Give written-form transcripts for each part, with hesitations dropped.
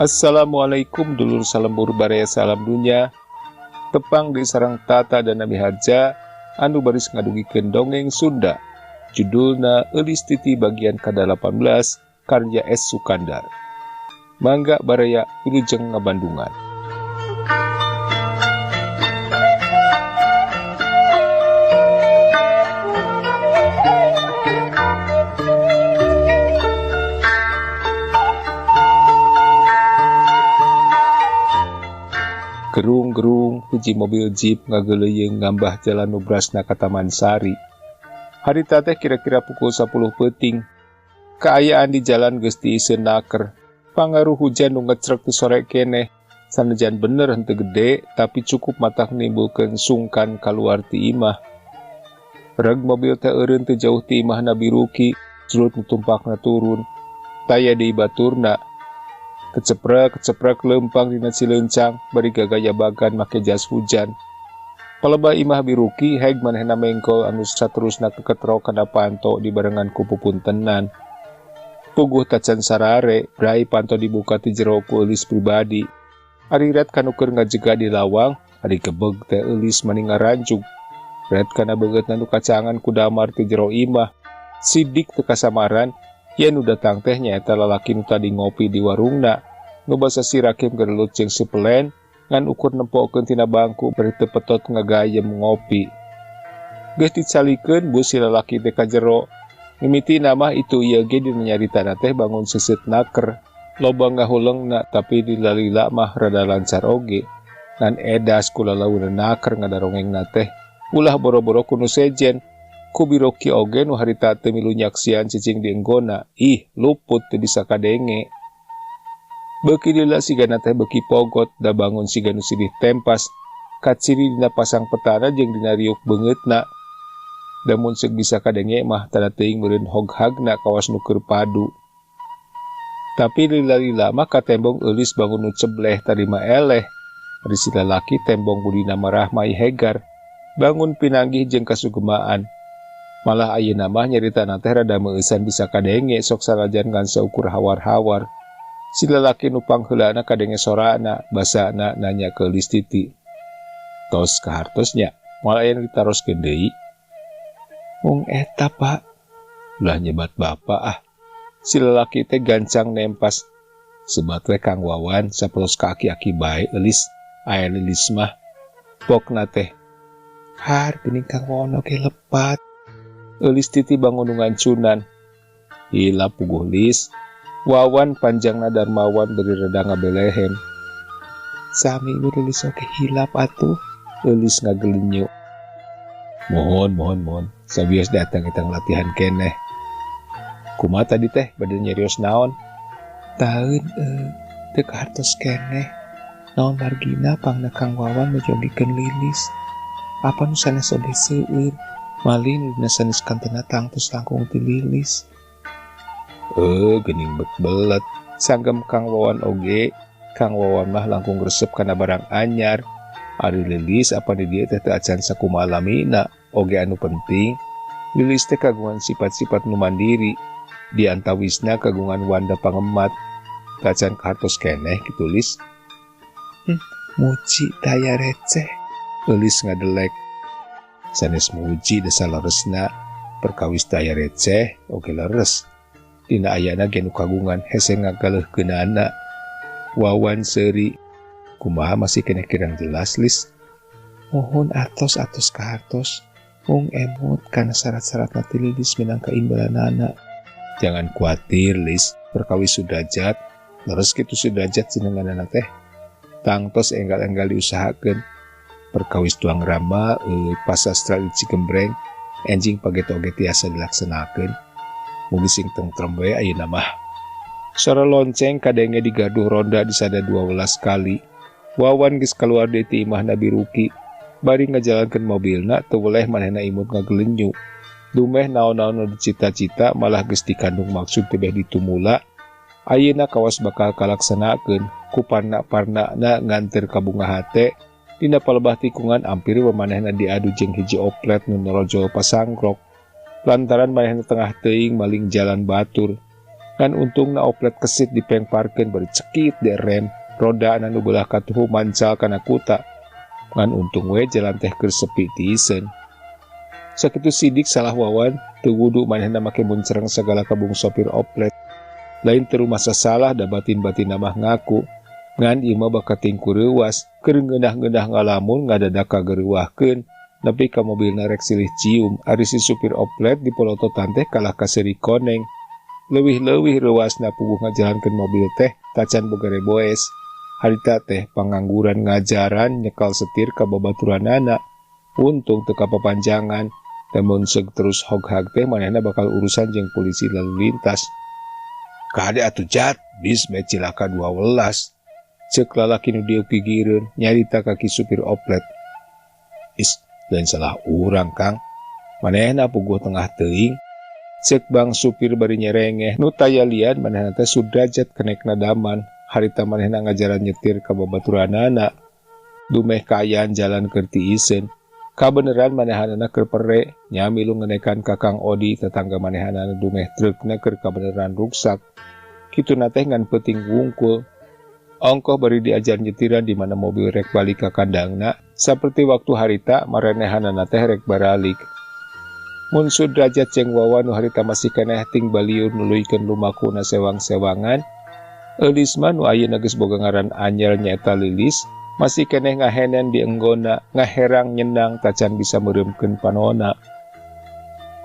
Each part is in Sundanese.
Assalamualaikum dulur salembur baraya salam dunya. Tepang di sarang Tata dan Nami Harja anu baris ngadugikeun dongeng Sunda. Judulna Eulis Titi bagian ke-18 karya S. Sukandar. Mangga baraya wilujeng ngabandungan. Gerung-gerung hiji mobil jeep ngageleuyeung ngambah jalan nu brasna ka Taman Sari. Harita teh kira-kira pukul 10 peuting. Kaayaan di jalan geus tiiseun naker. Pangaruh hujan nu ngecrek ti sore keneh. Sanajan bener henteu gede, tapi cukup matak nimbulkeun sungkan kaluar ti imah. Reg mobil teh eureun teu jauh ti imahna Biruki, jurut nu tumpakna turun. Taya deui baturna. Keceprek-keceprek lempang dina Cileuncang, bari gagaya bagan make jas hujan. Palebah imah Biruki heg manehna mengkol anu saterusna keketrok kana panto dibarengan ku pupuntenan. Puguh tacan sarare, brai panto dibuka ti jero ku Eulis pribadi. Ari ret kanu keur ngajega di lawang, ari gebeg teh Eulis mani ngaranjug. Ret kana beungeutna nu kacangan ku damar ti jero imah. Sidik teu kasamaran, yen nu datang teh nyaeta lalaki nu tadi ngopi di warungna. Nu basa si Rakim gerelut jeung si Pelen, ngan ukur nempokeun tina bangku bari teu petot ngagayem ngopi. Geus dicalikeun bu si lalaki teh ka jero. Mimitina mah itu ieu ge dina nyaritana teh bangun seuseut naker. Loba ngahulengna tapi dilalila mah rada lancar oge. Ngan edas ku lalauna naker ngadarongengna teh. Ulah boro-boro ku nu sejen. Ku Biroki oge nu harita teu milu nyaksian cicing di enggona. Ih, luput teu bisa kadenge. Beuki lila sigana teh beuki pogot, da bangun siga nu silih tempas. Kaciri dina pasang petana jeung dina riuk beungeutna. Da mun seuk bisa kadenge mah tanda teuing meureun hoghagna kawas nu keur padu. Tapi lila-lila mah katembong Eulis bangun nu cebleh tarima eleh. Ari si lalaki tembong budina marah mai hegar. Bangun pinanggih jeung kasugemaan. Malah ayeuna mah nyaritana teh rada meueusan bisa kadenge sok sanajan ngan saukur hawar-hawar. Si lalaki nu pangheulana kadenge sorana, basana nanya ke Eulis Titi. Tos kahartosnya, moal aya nu ditaroskeun deui. Mung eta, Pak. Ulah nyebat bapak ah. Si lalaki teh gancang nempas. Sebat we Kang Wawan sapelos ka aki-aki bae Eulis. Aya Lilis mah. Pokna teh. Har geuning Kang Wawan oge lepat. Eulis Titi bangun nu ngancunan. Hilap puguh Lis. Wawan panjangna Darmawan beri reda ngabelehem. Sami we Lilis oge hilap atuh. Eulis ngagelenyu. Mohon, mohon, mohon. Sabios datang itang latihan keneh. Kumaha tadi teh bade nyarios naon? Taeun teu kahartos keneh. Naon margina pangna Kang Wawan mejogikeun Lilis. Apa nu sanes oge seueur? Malih nu dina sanes kantena tangtos langkung ti Lilis. Geuning bet belet. Sanggem Kang Wawan oge. Kang Wawan mah langkung resep kana barang anyar. Ari Lilis apa di dieu teh teu acan sakumaha lamina. Oge anu penting, Lilis teh kagungan sifat-sifat nu mandiri. Di antawisna kagungan wanda pangemat. Tacan kahartos keneh kitu Lis. Muji daya receh. Eulis ngadelek. Sanes muji desa leresna. Perkawis daya receh oge leres. Dina ayana ge nu kagungan hese ngagaleuhkeunana. Wawan seuri. Kumaha masih keneh kirang jelas Lis. Mohon atos-atos kahartos. Mung emut kana syarat-syarat ti Lilis minangka imbalanana. Jangan kuatir Lis, perkawis Sudrajat, leres kitu Sudrajat jenenganana teh. Tangtos enggal-enggal diusahakeun. Perkawis tuang rama pasastra di Cigembreng, enjing pageto oge tiasa dilaksanakeun. Mugi sing tentrem we ayeuna mah. Sora lonceng kadenge digaduh ronda disada 12 kali. Wawan geus kaluar deui ti imahna Biruki. Bari ngajalankeun mobilna teu weleh manehna imut ngagelenyu. Dumeh naon-naon nu dicita-cita malah geus dikandung maksud teh beh ditumula. Ayeuna kawas bakal kalaksanakeun ku parna-parnana nganter ka bunga hate. Dina palebah tikungan ampir we manehna diadu jeung hiji oplet nu norojol pasangkrok. Lantaran manehna tengah teuing maling jalan batur. Ngan untungna oplet kesit dipengparkeun bari cekit de rem, roda anu belah katuhu mancal kana kuta. Ngan untung we jalan teh keur sepi tiiseun. Sakitu sidik salah Wawan, teu wudu manehna make muncereng sagala kabung sopir oplet. Lain teu rumasa salah da batin-batin mah ngaku. Ngan ieu mah bakating ku reuwas, keur ngeunah-ngeunah ngalamun ngadadak kagereuwahkeun. Nepi ka mobilna rek silih cium, ari si supir oplet dipolototan teh kalah ka seuri koneng. Leuwih-leuwih reuwasna puguh ngajalankeun mobil teh tacan boga reboes. Harita teh pangangguran ngajaran nyekal setir ka babaturanana. Untung teu kapapanjangan, lamun seug terus hoghag teh manehna bakal urusan jeung polisi lalu lintas. Kade atuh jat, bis meh cilaka 12. Ceuk lalaki nu diuk gigireun nyarita ka ki supir oplet. Is, lain salah urang Kang. Manehna puguh tengah teuing. Ceuk bang supir bari nyerengeh nu taya lian manehna teh Sudrajat kenekna daman. Harita manehna ngajaran nyetir ka babaturanana. Dumeh kaayaan jalan keur tiiseun. Kabeneran manehanana keur pere, nya milu ngenekan ka Kang Odi tetangga manehanana dumeh trukna keur kabeneran ruksak. Kituna teh ngan peuting wungkul. Ongkoh bari diajar nyetiran di mana mobil rek balik ka kandangna, saperti waktu harita marenehanana teh rek baralik. Mun Sudrajat jeung Wawan nu harita masih keneh ting baliur nuluykeun lumakuna sewang-sewangan, Eulis mah nu ayeuna geus boga ngaran anyel nyaeta Lilis, masih keneh ngahenen di enggona, ngaherang nyenang tacan bisa meureumkeun panona.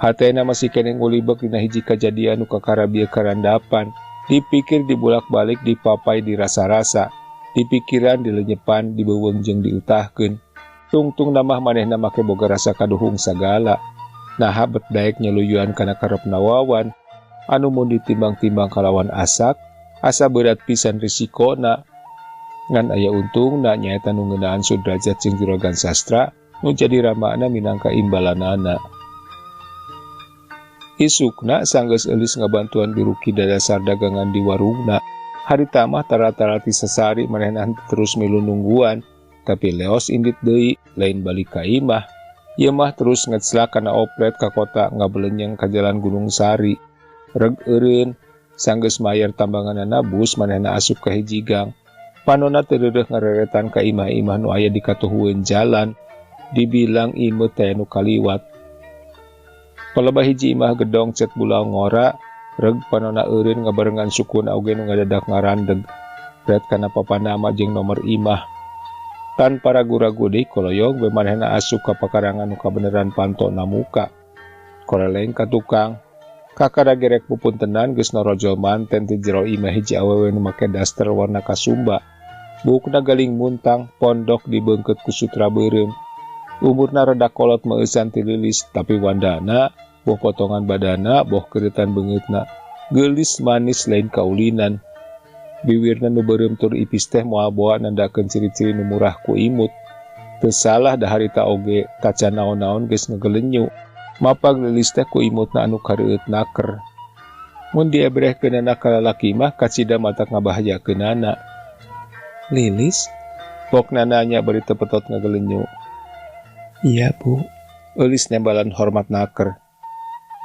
Hatena masih keneh ngulibek dina hiji kajadian nu kakara bieu karandapan, dipikir dibulak-balik dipapai dirasa-rasa, dipikiran dilenyepan dibeuweung jeung diutahkeun. Tungtung namah manehna make boga rasa kaduhung sagala. Naha bet daek nyeluyuan kana karepna Wawan, anu mun ditimbang-timbang kalawan asak, asa berat pisan risikona. Ngan aya untungna nyaeta nu ngeunaan Sudrajat jeung Juragan Sastra nu jadi ramana minangka imbalanana. Isukna sanggeus Eulis ngabantuan Biruki dadasar dagangan di warungna. Harita mah tara-tara ti sasari manehna terus milu nungguan, tapi leos indit deui lain balik ka imah. Ieu mah terus ngeclak kana oplet ka kota ngabelenyeng ka jalan Gunung Sari. Reg eureun sanggeus mayar tambanganana bus manehna asup ka hiji gang. Panona teu reureuh ngareretan ka imah-imah nu aya di katuhueun jalan, dibilang imeu teh nu kaliwat. Palebah hiji imah gedong cet bulau ngora, reg panona eureun ngabarengan sukuna oge nu ngadadak ngarandeg. Ret kana papanama jeung nomor imah. Tanpa ragu-ragu deui koloyong we manehna asup ka pakarangan nu kabeneran pantona muka. Koreleng ka tukang. Kakara gerek pupuntenan geus norojol manten ti jero imah hiji awewe nu make daster warna kasumba. Buukna galing muntang, pondok dibeungkeut ku sutra beureum. Umurna rada kolot meueusan ti Lilis, tapi wandana, boh potongan badana, boh keuritan beungeutna. Geulis manis lain kaulinan. Biwirna nu beureum tur ipis teh moal boa nandakeun ciri-ciri nu murah ku imut. Teu salah da harita oge tacan naon-naon geus ngegelenyu. Mapag Lilis teh ku imutna anu kareueut naker. Mun diebrehkeunana ka lalaki mah kacida matak ngabahayakeunana. Lilis? Pokna nanya bari teu petot ngagelenyu. Iya bu. Eulis nembalan hormat naker.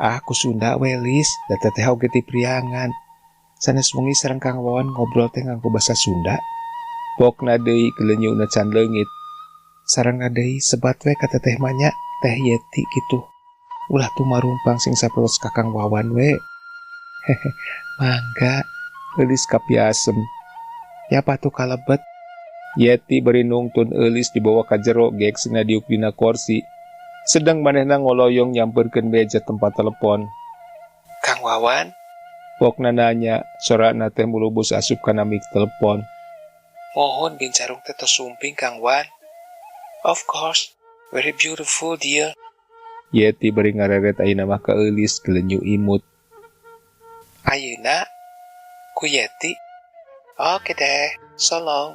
Ah, ku Sunda we Lis, da teteh oge ti Priangan. Sanes wengi sareng Kang Wawan ngobrol teh nganggo basa Sunda. Pokna deui gelenyuna can leungit. Sareng deui sebat we ka teteh mah nya, Teh Yeti kitu. Ulah tumarumpang sing sapelos ka Kang Wawan we. Hehe, mangga. Eulis kapiasem. Ya patuh kalebet. Yeti bari nungtun Eulis dibawa ka jero geksina diuk dina korsi. Sedang manehna ngoloyong nyamperkeun meja tempat telepon. Kang Wawan? Pokna nanya, sorana teh mulubus asup kana mic telepon. Mohon bincarung teh tos sumping Kang Wan. Of course, very beautiful dear. Yeti bari ngareret ayeuna mah ka Eulis gelenyu imut. Ayeuna ku Yeti. Oke deh, so long.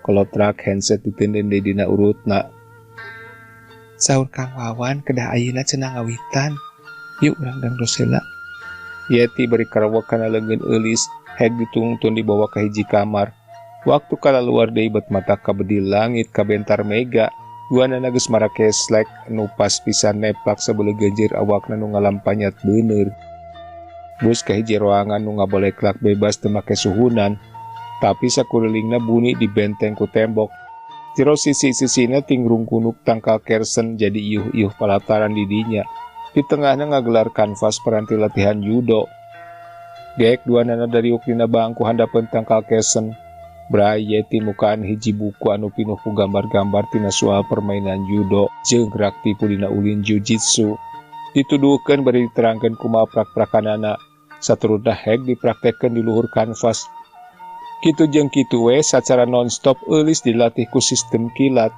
Kolotrak handset ditenden deui dina urutna. Saur Kang Wawan kedah ayeuna cenah ngawitan. Yuk urang dangdos heula. Yeti bari karawak kana leungeun Eulis, heg ditungtun dibawa ka hiji kamar. Waktu kalaluar deui bet mata kabedil langit kabentar mega. Duanana geus marake slek nu pas pisan neplak sabeuleung genjir awakna nu ngalampanyat beuneur. Bus ka hiji ruangan nu ngaboleklak bebas teu make suhunan, tapi sakulilingna buni dibenteng ku tembok. Jero sisi-sisina tingrung kunuk tangkal kersen jadi iuh-iuh palataran di dinya. Di tengahna ngagelar kanvas peranti latihan judo. Geek dua nana dari dina bangku handapeun tangkal kersen. Bray Yeti mukaan hiji buku anu pinuh ku gambar-gambar tina soal permainan judo jeung gerak tipu dina ulin jujitsu. Dituduhkeun bari diterangkeun kumaha prak-prakanana. Saturutna heg dipraktekkeun di luhur kanvas. Kitu jeung kitu we sacara nonstop Eulis dilatih ku sistem kilat.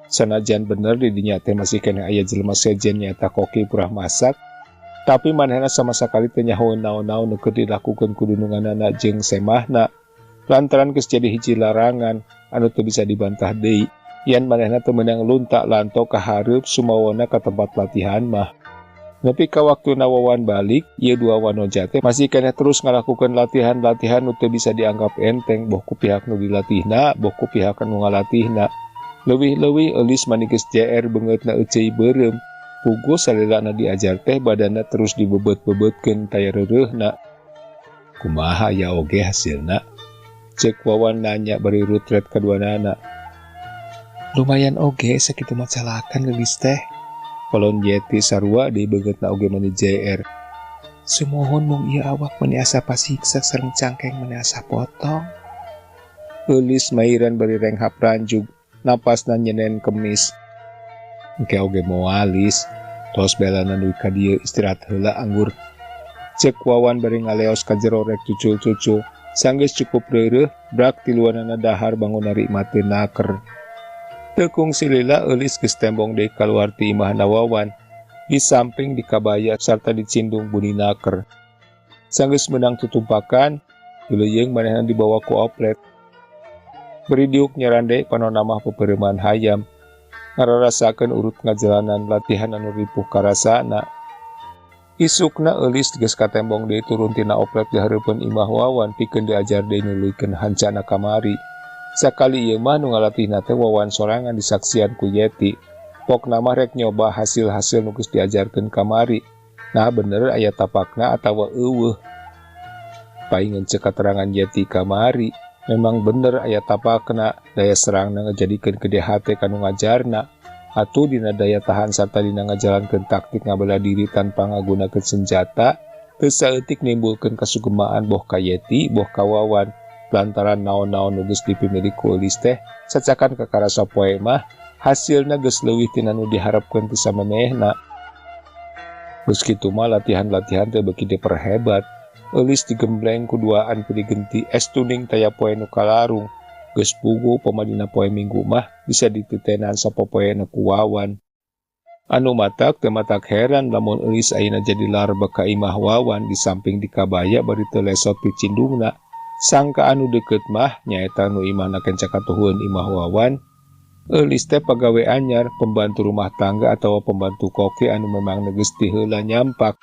Sanajan bener di dinya teh masih keneh aya jelema sejen nyaeta koki purah masak, tapi manehna sama sakali teu nyahoeun naon-naon nu keur dilakukeun ku dununganana jeung semahna. Lantaran geus jadi hiji larangan anu teu bisa dibantah deui, yen manehna teu meunang lunta lanto ka hareup sumawona ka tempat latihan mah. Nepi ka waktuna Wawan balik, ieu dua wanoja teh masih keneh terus ngalakukeun latihan-latihan nu teu bisa dianggap enteng boh ku pihak nu dilatihna, boh ku pihak nu ngalatihna. Leuwih-leuwih Eulis mani geus JR beungeutna euceuy beureum. Puguh salilana diajar teh badanna terus dibebet-bebetkeun taya reureuhna. Kumaha ya oge hasilna? Ceuk Wawan nanya bari rutret kaduanana. Lumayan oge sakitu mah calakan Eulis teh. Kolon Yeti sarua di beungeutna oge mani JR. Sumuhun mung ieu awak mani asa pasiksa sareng cangkeng mani asa potong. Eulis mairan bari renghap ranjug, napasna nyenen kemis. Engke oge moalis, tos belana dugi ka dieu istirahat heula anggur. Ceuk Wawan bari ngaleos ka jero rek cucul-cucul. Sanggeus cukup reureuh, brak tiluanana dahar bangun narima teu naker. Teu kungsi lila Eulis geus tembong deui kaluar ti imahna Wawan. Di samping dikabaya sarta dicindung buni naker. Sanggeus meunang tutumpakan, dileuyeung manehna dibawa ku oplet. Beri diuk nyarande panonna mah pepereuman hayam. Ngararasakeun urut ngajalanan latihan anu ripuh karasana. Isukna Eulis geus katembong deui turun tina oplet di hareupeun imah Wawan pikeun diajar deui nuluykeun hancana kamari. Sakali ieu mah nu ngalatihna teh Wawan sorangan disaksian ku Yeti. Pokna mah rek nyoba hasil-hasil nu geus diajarkeun kamari. Nah bener aya tapakna atawa eueuh. Paingan ceuk katerangan Yeti kamari, memang bener aya tapakna, daya serangna ngajadikeun gede hate ka nu ngajarna. Atuh dina daya tahan sarta dina ngajalankeun taktik ngabela diri tanpa ngagunakeun senjata, teu saeutik nimbulkeun kasugemaan boh ka Yeti boh ka Wawan. Lantaran naon-naon nu geus dipimilik ku Eulis teh cacakan kakara sapoe mah hasilna geus leuwih tina nu diharapkeun ti samemehna. Geus kitu mah latihan-latihan teh beuki diperhebat. Eulis digembleng ku duaan pidigenti es tuning taya poe nu kalarung. Geus puguh pamadina poe Minggu mah bisa dititenan sapopoena ku Wawan. Anu matak teu matak heran lamun Eulis ayeuna jadi larba ka imah Wawan di samping dikabaya bari teu lesot ti cindungna. Sangka anu deukeut mah nyaeta nu imahna kenca katuhueun imah Wawan. Eulis teh pagawe anyar, pembantu rumah tangga atawa pembantu koki anu memang geus ti heula nyampak.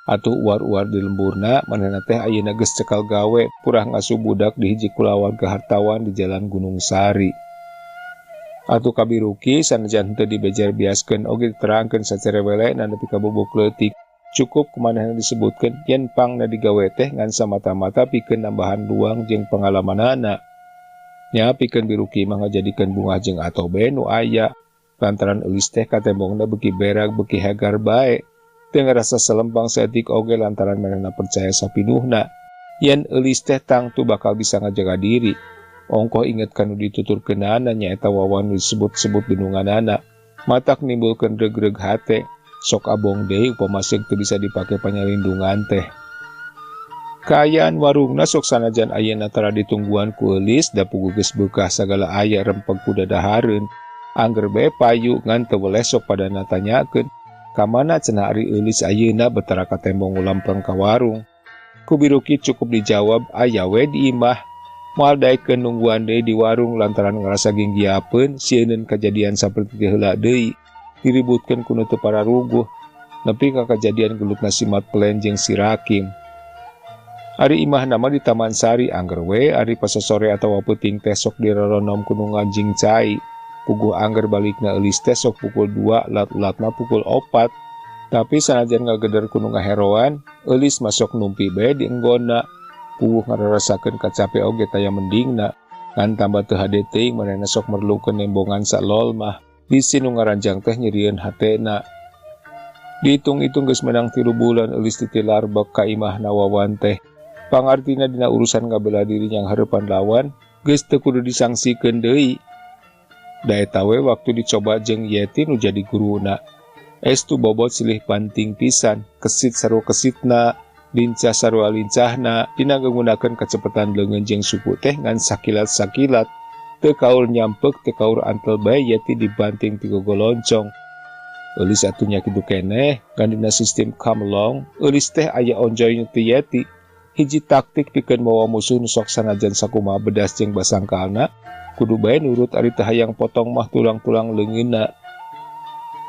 Atuh uar-uar di lemburna manehna teh ayeuna geus cekal gawe purah ngasuh budak di hiji kulawarga hartawan di Jalan Gunung Sari. Atuh kabiruki sanajan henteu dibejer biaskeun oge diterangkeun sacerewelena nepi ka bubuk leutik. Cukup kumanehna disebutkeun yen pangna digawe teh ngan samata-mata pikeun nambahan luang jeung pengalamanana. Nya pikeun biruki mah ngajadikeun bungah jeung atobe nu aya. Lantaran Eulis teh katembongna beuki berag beuki hegar bae. Teu ngarasa selempang saeutik oge lantaran manehna percaya sapinuhna yen Eulis teh tangtu bakal bisa ngajaga diri. Ongkoh inget kanu dituturkeunana nyaeta Wawan nu disebut-sebut dununganana. Matak nimbulkeun reug-reug hate. Sok abong deui upama seung teu bisa dipake panyalindungan teh. Kaayaan warungna sok sanajan ayeuna tara ditungguan ku Eulis da puguh geus beukah sagala aya rempeg ku dadahareun. Angger bae payu ngan teu weleh sok padana tanyakeun ka mana cenah ari Eulis ayeuna betara katembong ngulampreng ka warung. Ku biruki cukup dijawab aya we di imah. Moal daekeun nungguan deui di warung lantaran ngarasa ginggiapeun sieuneun kajadian saperti teu heula deui. Diributkeun ku nu teu pararuguh nepi ka kajadian gelutna si Mat Plen jeung si Rakim. Ari imahna mah di Taman Sari angger we ari pasosore atawa peuting teh sok diroronom ku nu nganjing cai. Puguh angger balikna Eulis teh sok pukul 2, lat-latna pukul 4. Tapi sanajan ngageder ku nu ngaheroan, Eulis mah sok numpi bae di enggonna. Puguh ngararasakeun kacape oge taya mendingna. Ngan tambah teu hade teuing manehna sok merlukeun nembongan salol mah. Bisi nu ngaranjang teh nyerieun hatena. Diitung-itung geus menang 3 bulan Eulis titilar bek ka imahna Wawan teh. Pangartina dina urusan ngabela diri yang hareupan lawan, geus teu kudu disangsikeun deui. Da eta we waktu dicoba jeung Yeti nu jadi guruna. Estu bobot silih panting pisan, kesit sarua kesitna, lincah sarua lincahna, dina nggunakeun kacepetan leungeun jeung suku teh ngan sakilat-sakilat. Teu kaur nyampek, teu kaur antel bae Yeti dibanting ti gogoloncong. Eulis atuh nya kitu keneh, ngan dina sistem come along, Eulis teh aya onjoy nu ti Yeti. Hiji taktik pikeun mawa musuh nu sok sanajan sakumaha bedas jeung basangkalna, kudu bae nurut ari teu hayang potong mah tulang-tulang leungeunna.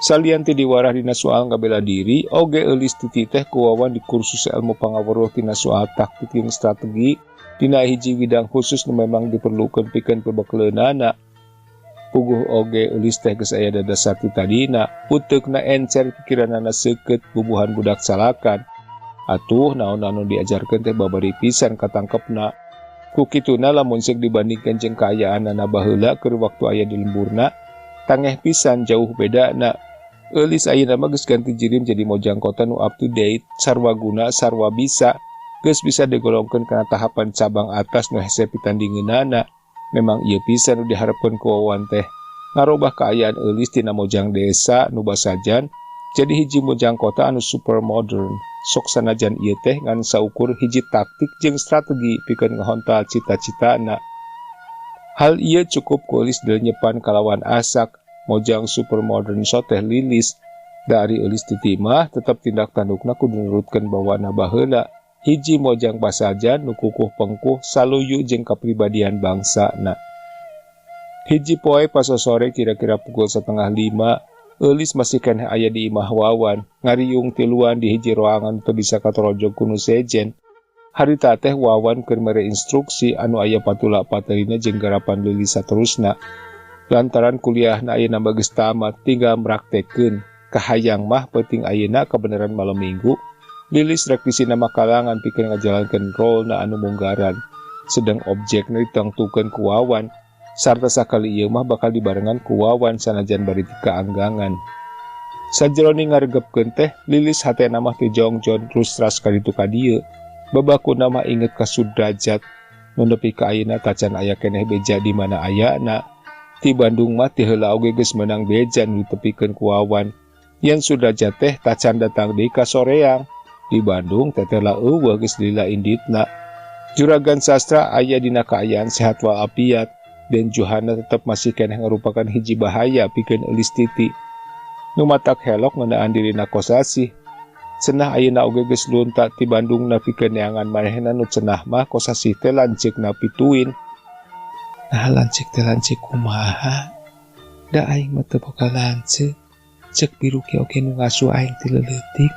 Salian ti diwarah dina soal ngabela diri, oge Eulis titi teh ku Wawan di kursus ilmu pangaweruh tina soal taktik jeung strategi dina hiji widang khusus nu memang diperlukeun pikeun pebekeleunana. Puguh oge Eulis teh geus aya dadasar ti tadina, uteukna encer pikiranana seukeut bubuhan budak salakan. Atuh naon anu diajarkeun teh babari pisan katangkepna. Ku kituna lamun seuk dibandingkeun jeung kaayaanana baheula keur waktu aya di lemburna, tangeh pisan jauh bedana. Eulis ayeuna mah geus ganti jirim jadi mojang kota nu up to date, sarwa guna, sarwa bisa. Geus bisa digolongkeun kana tahapan cabang atas nu hese pitandingeunana. Memang ieu pisan nu diharepkeun ku Wawan teh. Ngarobah kaayaan Eulis tina mojang desa nu basajan jadi hiji mojang kota anu super modern. Sok sanajan ieu teh ngan saukur hiji taktik jeung strategi pikeun ngahontal cita-citana. Hal ieu cukup ku Eulis dilenyepan kalawan asak. Mojang super modern soteh lilis. Dari Eulis titi mah tetep tindak tandukna kudu nurutkeun bawana baheula. Hiji mojang basajan nu kukuh pengkuh saluyu jeung kapribadian bangsana. Hiji poe pasosore kira-kira pukul setengah lima, Eulis masih keneh aya di imah Wawan, ngariung tiluan di hiji ruangan teu bisa katorojog ku nu sejen. Harita teh Wawan keur mere instruksi anu aya patula patelina jeung garapan Lilis saterusna. Lantaran kuliahna ayeuna mah geus tamat, tinggal meraktekeun. Kahayang mah peuting ayeuna kebenaran malam minggu, Lilis rek disina makalangan pikeun ngajalankeun rolna anu munggaran. Sedang objekna ditangtukeun ku Wawan, sarta sakali ieu mah bakal dibarengan ku Wawan sanajan bari kaanggangan. Sajeroning ngaregepkeun teh, Lilis hatena mah teu jongjon rustras ka ditu ka dieu. Babakuna mah inget ka Sudrajat, nu nepi ka ayeuna tacan aya keneh beja di mana ayana. Ti Bandung mah ti heula oge geus meunang beja nu ditepikeun ku Wawan. Yen Sudrajat teh tacan datang deui ka soreang. Di Bandung tetela eueuh geus lila inditna. Juragan Sastra aya dina kaayaan sehat walafiat. Den Johana tetep masih keneh ngarupakan hiji bahaya pikeun Eulis Titi. Nu matak helok ngeunaan dirina Kosasih. Cenah ayeuna oge geus lunta ti Bandung na pikeun neangan manehna nu cenah mah Kosasih teh lanceukna pituin. Nah lanceuk teh lanceuk kumaha? Da aing mah teu boga lanceuk. Ceuk biruki oge nu ngasuh aing ti leutik.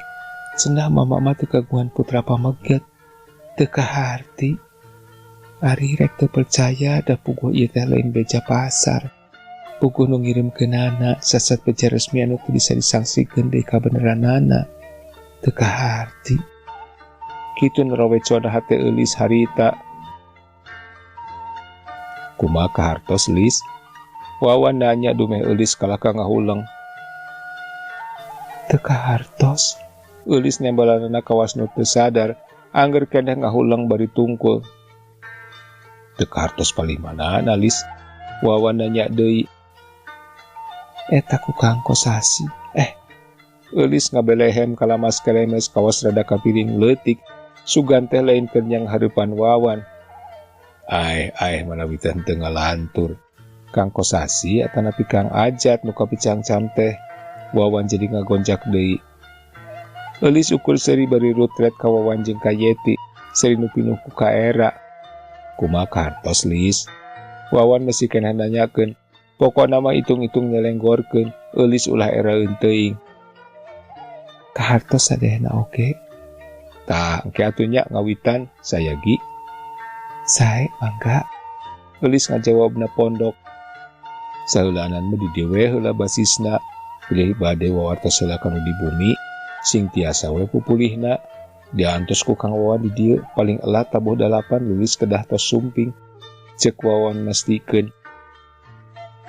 Cenah mama mah teu kagungan putra pameget. Teu kaharti. Ari rek teu percaya da puguh ieu teh lain beja pasar. Puguh nu ngirimkeunana sasat beja resmi anu teu bisa disangsikeun deui kabeneranana. Teu kaharti. Kitu nerawecona hate Eulis harita. Kumaha kahartos Lis? Wawan nanya dumeh Eulis kalah ka ngahuleng. Teu kahartos. Eulis nembalanana kawas nu teu sadar, angger keneh ngahuleng bari tungkul. Teu kahartos palih manana Lis? Wawan nanya deui. Eta ku Kang Kosasi. Eulis ngabelehem kalamas kelemes kawas rada kapiring leutik. Sugan teh lain keur nyang hareupan Wawan. Aeh, aeh, manawi teh henteu ngalantur. Kang Kosasi atanapi Kang Ajat nu kapicangcam teh. Wawan jadi ngagonjak deui. Eulis ukur seuri bari rutret ka Wawan jeung ka Yeti. Seuri nu pinuh ku kaera. Kumaha kahartos Lis? Wawan masih keneh nanyakeun. Pokona mah hitung-hitung nyelenggorkeun. Eulis ulah eraeun teuing. Kahartos sadayana oge. Tah, engke atuh nya ngawitan sayagi. Sae mangga. Eulis ngajawabna pondok. Saheulaanan mah di dewe heula basisna. Bilih bade wawartos heula kanu di bumi. Sing tiasa we pupulihna. Diantos ku Kang Wawan di dieu paling elat tabuh 8 Lilis kedah tos sumping. Cek Wawan mastikeun.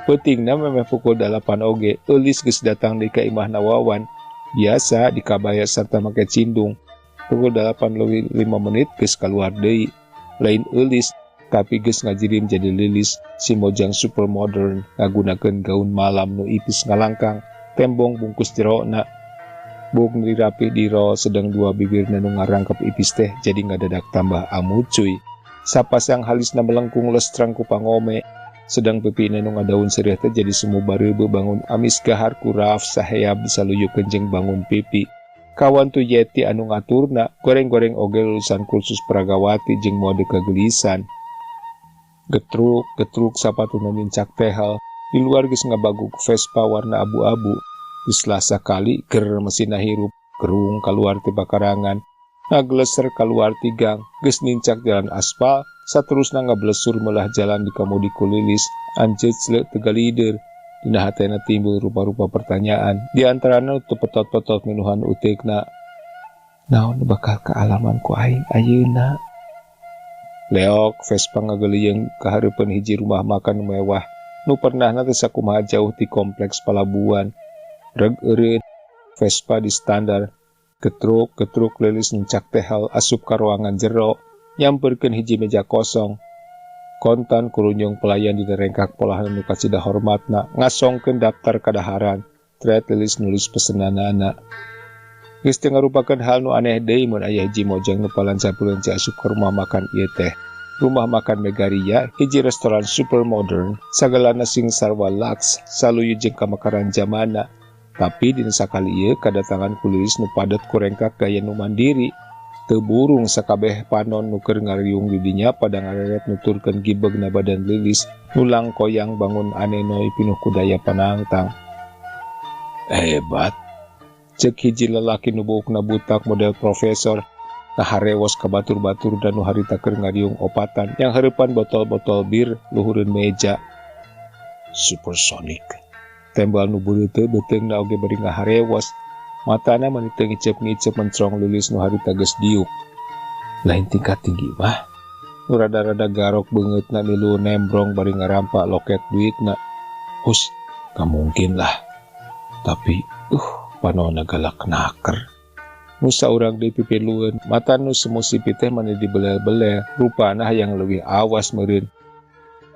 Peutingna memeh pukul 8 oge, Eulis geus datang deui ka imahna Wawan. Biasa dikabaya sarta make cindung. Pukul 8:05 geus kaluar deui. Lain Eulis, tapi geus ngajirim jadi Lilis, si mojang supermodern ngagunakeun gaun malam nu ipis ngalangkang, tembong bungkus jerona. Buuk nu dirapih dirol sedang dua bibirna nu ngarangkep ipis teh jadi ngadadak tambah amucuy. Sapasang halisna melengkung lestrang ku pangome, sedang pipina nu ngadaun seriah teh jadi semu bareube bangun amis gahar ku raaf saheab disaluyukeun jeung bangun pipi. Kawan tu Yeti anu ngaturna, goreng-goreng oge lulusan kursus peragawati jeung mode kegelisan. Getruk, getruk sapatuna nincak tehel, di luar geus ngabaguk Vespa warna abu-abu. Di Selasa kali ger mesinna hirup, gerung kaluar ti pakarangan, ngageleser kaluar ti gang, geus nincak jalan aspal, saterusna ngablesur melah jalan di kamudi ku Lilis, anceut leuk teu galider. Dina hatena timbul rupa-rupa pertanyaan, di antarana teu petot-petot minuhan uteukna. Naon bakal kaalaman ku aing ayeuna? Leok Vespa ngagelieung ka hareupeun hiji rumah makan mewah, nu pernahna teh sakumaha jauh ti kompleks palabuhan. Reg eureun Vespa di standar, getruk getruk Lilis nincak tehel asup ka ruangan jero, nyamperkeun hiji meja kosong. Kontan kurunyung pelayan dina rengkak polahan nu kacida hormatna, ngasongkeun daftar kadaharan. Tret Lilis nulis pesenanana. Geus teu ngarupakeun hal nu aneh deui mun aya hiji mojang nu palanca-palanca asup ka rumah makan ieu teh. Rumah makan Megaria, hiji restoran supermodern, sagalana sing sarwa lux, saluyu jeung kamekaran jamana. Tapi dina sakali ieu kadatangan ku Lilis nu padet ku rengkak gaya nu mandiri. Teu burung sakabeh panon nu keur ngariung di dinya pada ngareret nuturkeun gibegna badan Lilis nu langkoyang bangun anenoy pinuh ku daya panangtang. Hebat. Cek hiji lalaki nu buukna butak model profesor, naharewos ka batur-batur dan nu harita keur ngariung opatan yang hareupan botol-botol bir luhureun meja. Supersonic. Tembal nu beureuteuh beuteungna oge bari ngaharewos. Matana mani teu ngicep-ngicep mencrong Lilis nu harita geus diuk. Lain tingkat tinggi mah. Nu rada-rada garok beungeutna milu nembrong bari ngarampak loket duitna. Hus, gak mungkin lah. Tapi, panona galak naker. Nu saurang deui pipilueun, mata nu semu sipi teh mani dibelel-belel, rupana hayang leuwih awas meureun.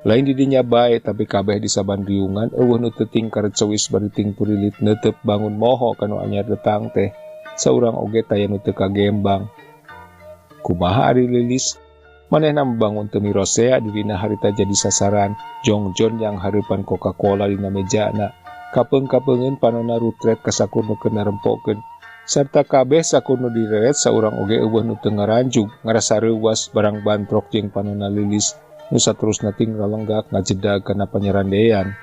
Lain di dinya bae tapi kabeh di saban riungan eueuh nu teu tingkar cewis bari ting purilit neuteup bangun moho ka nu anyar datang teh. Saurang oge taya nu teu kagembang. Kumaha ari Lilis? Manehna bangun teu mirosea dirina harita jadi sasaran jongjon yang hareupan Coca-Cola dina mejana. Kapeung-kapeungeun panona rutret ka sakur nu keur narempokeun. Sarta kabeh sakur nu direret saurang oge eueuh nu teu ngaranjug ngarasa reuwas barang bantrok jeung panona Lilis. Nu saterusna ting ralenggak ngajedag kana panyarandean.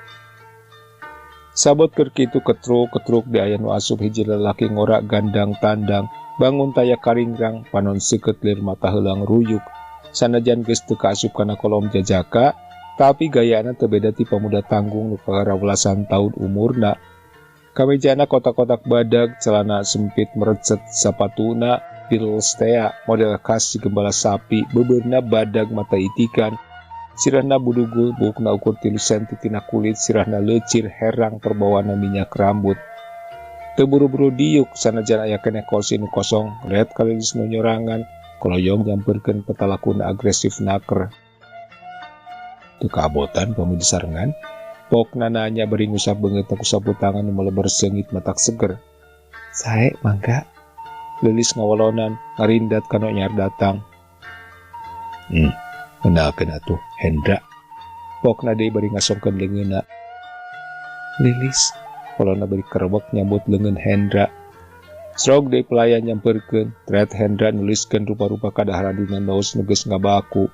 Sabot keur kitu ketruk-ketruk di aya nu asup hiji lalaki ngora gandang tandang, bangun taya karingrang, panon seukeut lir mata heulang ruyuk. Sanajan geus teu kaasup kana kolom jajaka, tapi gayana teu beda ti pamuda tanggung nu kakara welasan taun umurna. Kamejana kotak-kotak badag, celana sempit merecet, sapatuna Beatles tea, model khas si gembala sapi, bebeurna badag mata itikan. Sirahna budugul, buukna ukur 3 senti tina kulit, sirahna leucir, herang perbawana minyak rambut. Teu buru-buru diuk, sanajan aya keneh kursi nu kosong, red kalilis nu nyorangan, koloyong nyamperkeun petalakuna agresif naker. Teu kabotan pami disarengan, pokna nanya bari ngusap beungeut ku sapu tangan nu meleber seungit matak seger. Sae mangga. Lilis ngawalonan, ngarindat kana nyar datang. Kenalkeun atuh Hendra. Pokna deui bari ngasongkeun leungeunna. Lilis, polona bari kerebek nyambut leungeun Hendra. Srog deui pelayan nyamperkeun, tret Hendra nuliskeun rupa-rupa kadaharan dina naos nu geus ngabaku.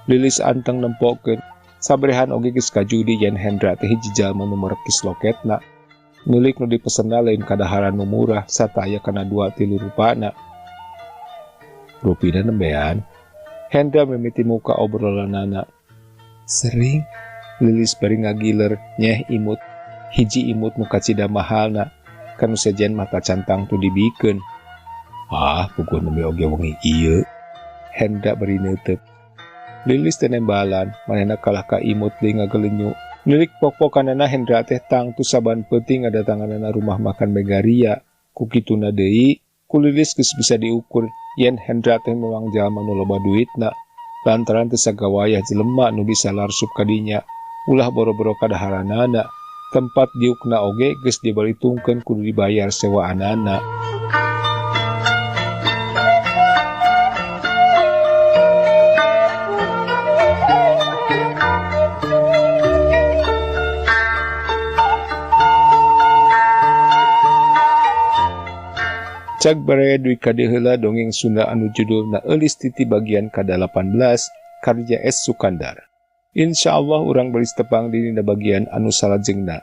Lilis anteng nempokeun, sabrehan oge geus kajudi yen Hendra teh hiji jalma nu merekis loketna. Milik nu dipesenna lain kadaharan nu murah, sarta aya kana 2-3 rupana. Rupina nembean. Hendra mimiti muka obrolanana. Sering. Lilis bari ngagiler, nyeh imut. Hiji imut nu kacida mahalna. Ka nu sejen mah tacan tangtu dibikeun. Ah, puguh nembe oge wengi ieu. Hendra bari neuteup. Lilis teh nembalan, manehna kalah ka imut deui ngagelenyu. Nilik pok-pokanana Hendra teh tangtu saban peuting ngadatanganana rumah makan Megaria. Ku kituna deui, ku Lilis geus bisa diukur yen Hendra teh memang jalma nu loba duitna. Lantaran teu sagawayah jelema nu bisa larsup ka dinya, ulah boro-boro kadaharanana. Tempat diukna oge geus dibalitungkeun kudu dibayar sewaanana. Cag baraya dugi ka dieu heula dongeng Sunda anu judulna Eulis Titi bagian ka-18 karya S. Sukandar. Insya Allah urang baris tepang di dina bagian anu salajengna.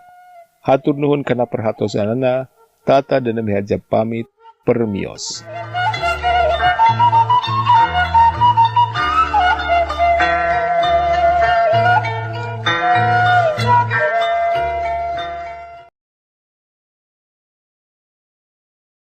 Hatur nuhun kana perhatosanana, Tata dan Miharja pamit, permios.